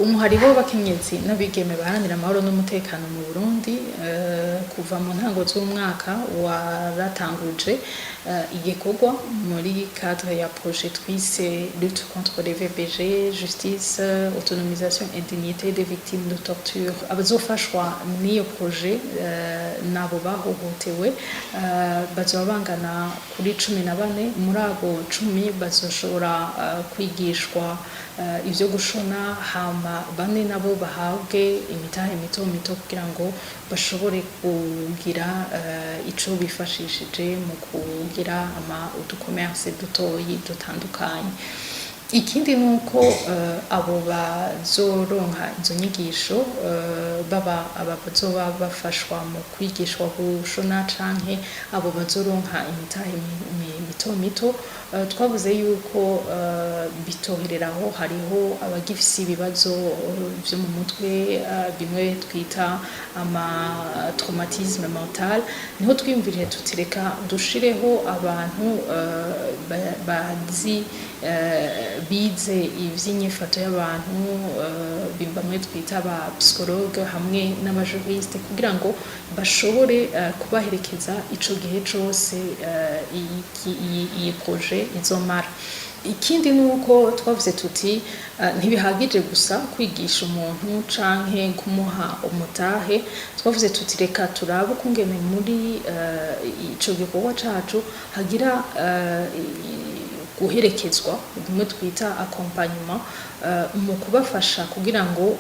Umuhari w'abakenyezi n'abigeme baharanira amahoro n'umutekano mu Burundi, kuva mu ntango z'umwaka waratanguje igikorwa muri cadre ya projet twise "Lutte contre les VBG, justice, autonomisation et dignité des victimes de torture". Abazofashwa n'iyo projet nabo bahohotewe bazoba bangana kuri 14. Muri abo 10 bazoshobora kwigishwa ivyo gushona, hama bane nabo bahabwe imitahe mito mito kugira ngo bashobore kugira ico bifashishije mu kugira ama uducommerce dutoyi dutandukanye. Ikindi nuko abo bazoronka izo nyigisho, baba aba bazoba bafashwa mu kwigishwa gushona canke abo bazoronka imitahe mito mito, twavuze yuko bitohereraho. Hariho abagifise ibibazo vyo mu mutwe, bimwe twita ama traumatisme mental. Niho twiyumviriye tuti: "Reka dushireho abantu bazi, bize ivy'inyifato y'abantu, bamwe twita aba psychologue hamwe n'abajuriste, kugira ngo bashobore kubaherekeza ico gihe cose iyi projet izomara." Ikindi nuko twavuze tuti ntibihagije gusa kwigisha umuntu canke kumuha umutahe. Twavuze tuti: "Reka turabe ukungene muri ico gikorwa cacu hagira guherekezwa, bimwe twita accompagnement, mu kubafasha kugira ngo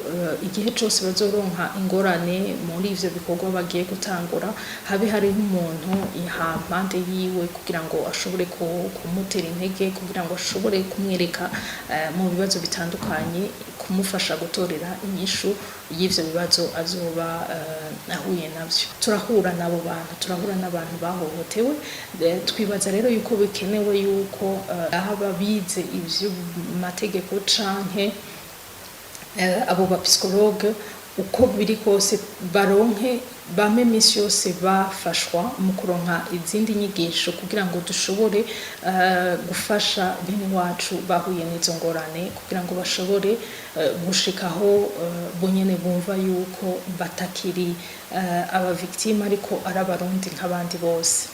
igihe cose bazoronka ingorane muri ivyo bikorwa bagiye gutangura, habe hariho umuntu hampande yiwe kugira ngo ashobore kumutera intege, kugira ngo ashobore kumwereka mu bibazo bitandukanye, kumufasha gutorera inyishu y'ivyo bibazo azoba ahuye navyo." Turahura n'abo bantu, turahura n'abantu bahohotewe. Twibaza rero yuko bikenewe yuko haba bize ivy'amategeko canke abo ba psychologue, uko biri kose baronke bame misi yose bafashwa mu kuronka izindi nyigisho, kugira ngo dushobore gufasha bene wacu bahuye n'izo ngorane, kugira ngo bashobore gushikaho bonyene bumva yuko batakiri aba victime, ariko ari Abarundi nk'abandi bose.